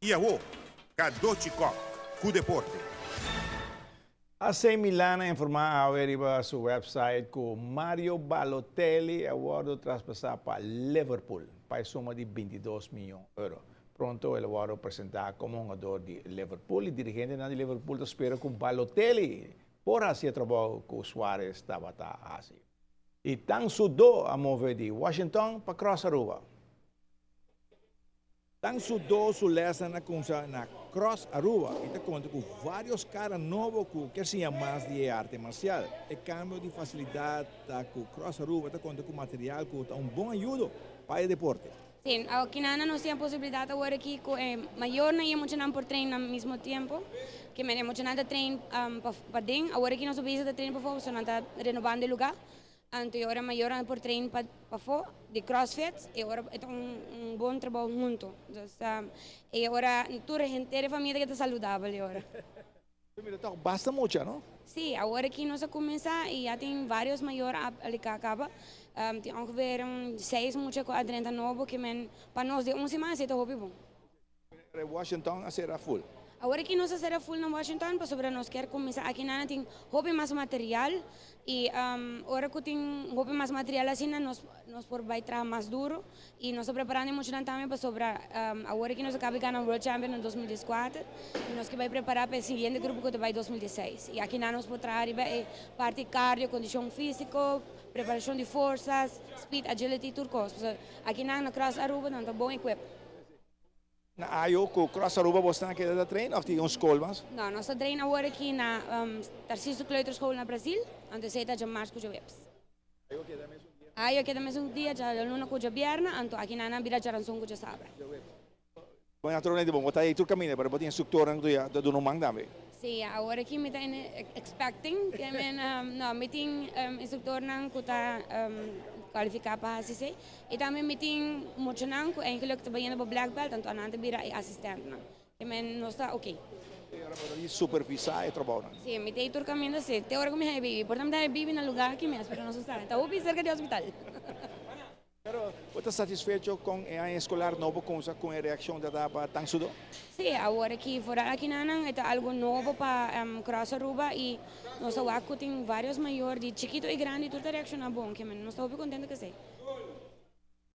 Y awo, Cadochi Kock cu deporte. AC Milan a informa awe riba su website cu Mario Balotelli a wordo traspasa pa Liverpool pa e suma di 22 miyon euro. Pronto el a wordo presenta como hungador di Liverpool y dirigentenan di Liverpool ta spera cu Balotelli por haci e trabou cu Suarez tabata haci. Y Tang Soo Do a move di Washington pa Cross Aruba. Tang Soo Do su lesnan a cuminsa na Cross Aruba y ta conta cu varios cara nobo cu kier siña mas di e arte marcial. E cambio di facilidad ta cu Cross Aruba ta conta cu material cu ta un bon ayudo pa e deporte. Si, awokinan nos tin e posibilidad awor aki cu e mayornan y e muchanan por train na mismo tiempo. Ke men e muchanan ta train paden, awor aki nos a bisa ta train pafó pasobra nan ta renobando e lugar. Anto e ora mayornan por train pafó di CrossFit e ora e ta un bon trabou hunto. Dus e ora tur henter e famia ta keda saludabel e ora. Mira tok basta mucha, no? Si, awor aki nos a cuminsa y ya tin varios mayor a aplica caba. Tin ongeveer un seis mucha cu a drenta nobo ke men pa nos den un siman si ta hopi bon. Washington a sera full. Awor aki nos a sera full na Washington pasobra nos kier cuminsa aki nan tin hopi mas material y ora cu tin hopi mas material asina nos nos por bay traha mas duro y nos ta preparando e muchanan tambe pasobra awor aki nos a caba di gana World Champion na 2014 y nos ke bay prepara pa e siguiente grupo cu ta bay 2016 y aki nan nos por traha riba e parti cardio, condicion fisico, preparacion di forzas, speed, agility, tur cos pasobra aki nan na Cross Aruba nan ta bon equip. Na Ayo cu Cross Aruba bo stan keda ta train of tin un school mas? No, nos ta train awor aki na Tarciso Kleuterschool na Brasil, anto esey ta djamars cu djaweps. Ayo keda mesun dia? Ayo keda mesun dia, djaluna cu djabierna, anto aki nan a bira djaranson cu djasabra. Bo naturalmente bo ta ey tur caminda, pero bo tin instructornan cu ta duna un man tambe? Si, awor aki mi ta expecting, ke men, no, mi tin instructornan cu ta cualifica pa haci esey. I tambe mi tin muchanan ku eigenlijk ta bayendo pa black belt, anto anan ta bira e asistentnan. Ke men nos ta oké. E ora bo ta di supervisá e trabounan. Sí, mi ta ei tur kaminda sí. Te ora ku mi haña bibi. Por ta mi ta haña bibi na lugá aki mes, pero nos no sa. Ta hopi serka di hospital. Pero bo ta satisfecho kon e aña eskolar nobo kumsa ku e reakshon ta ta pa Tang Soo Do? Sí, awor aki foral akinanan e ta algu nobo pa Cross Aruba i nos a wak ku tin vários mayor di chikito i grandi tur ta reakshoná bon. Ke men nos ta hopi kontento ku esei.